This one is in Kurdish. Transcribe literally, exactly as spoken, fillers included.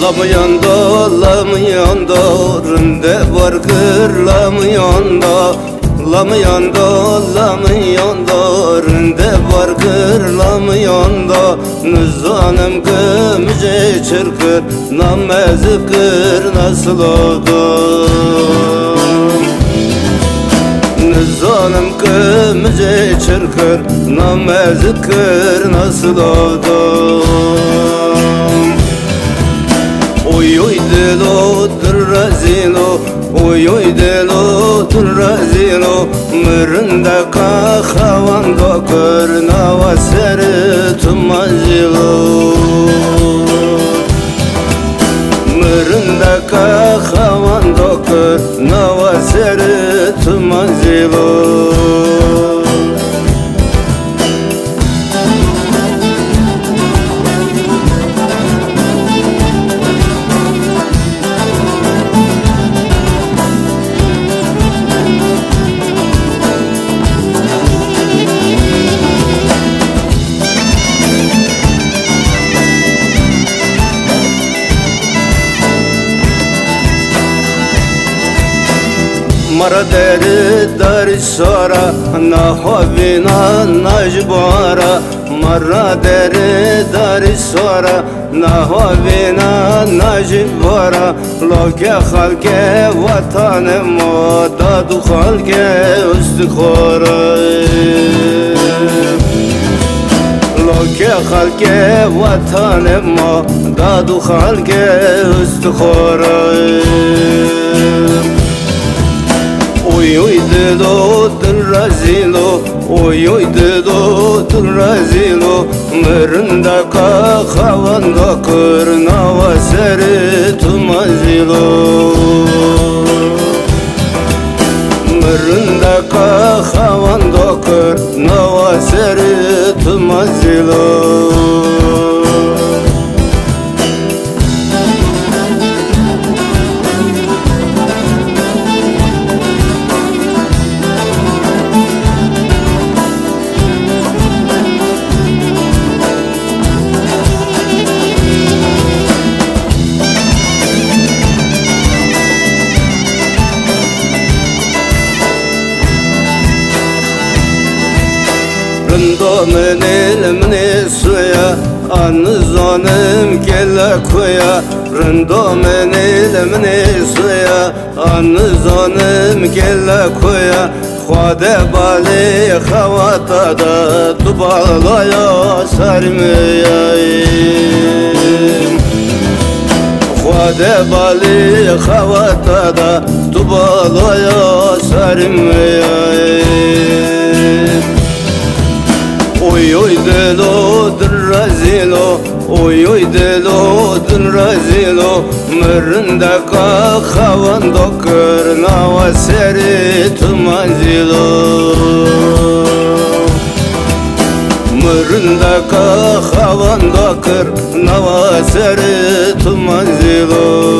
Lamiyan da, lamiyan da, rinde bar kir lamiyan da. Lamiyan da, lamiyan da, rinde bar kir lamiyan da. Nizanim ke min jê çir kir, na me zikir, na silav da. Nizanim ke min jê çir kir, na me zikir, na silav da. Oy oy dilo, tu rezîl o, oy oy dilo, tu rezîl o. Mirindeka xewan da kir, nawa serê tu mezîl o. Mirindeka xewan da kir, nawa serê tu mezîl o. Mara derê darî sara, na havîna na ji bara. Mara derê darî sara, na havîna na ji bara. Loke xalke vatanê ma, dad û xalke ustixwara. Loke xalke vatanê ma, dad û xalke ustixwara. Oy oy dilo, tu rezîl o, oy oy dilo, tu rezîl o. Mirindeka xewan da kir, nawa serê tu mezîl o. Mirindeka xewan da kir, nawa serê tu mezîl o. Rindo min ê li min ê suya, a nizanim kê li ku ya. Rindo min ê li min ê suya, a nizanim kê li ku ya. Xwedê balê xewata da, tu balaya serê min ya. Xwedê balê xewata da, tu balaya serê min ya. Oy oy dilo, tu rezîl o, oy oy dilo, tu rezîl o. Mirindeka xewan da kir, nawa serê tu mezîl o. Mirindeka xewan da kir, nawa serê tu mezîl o.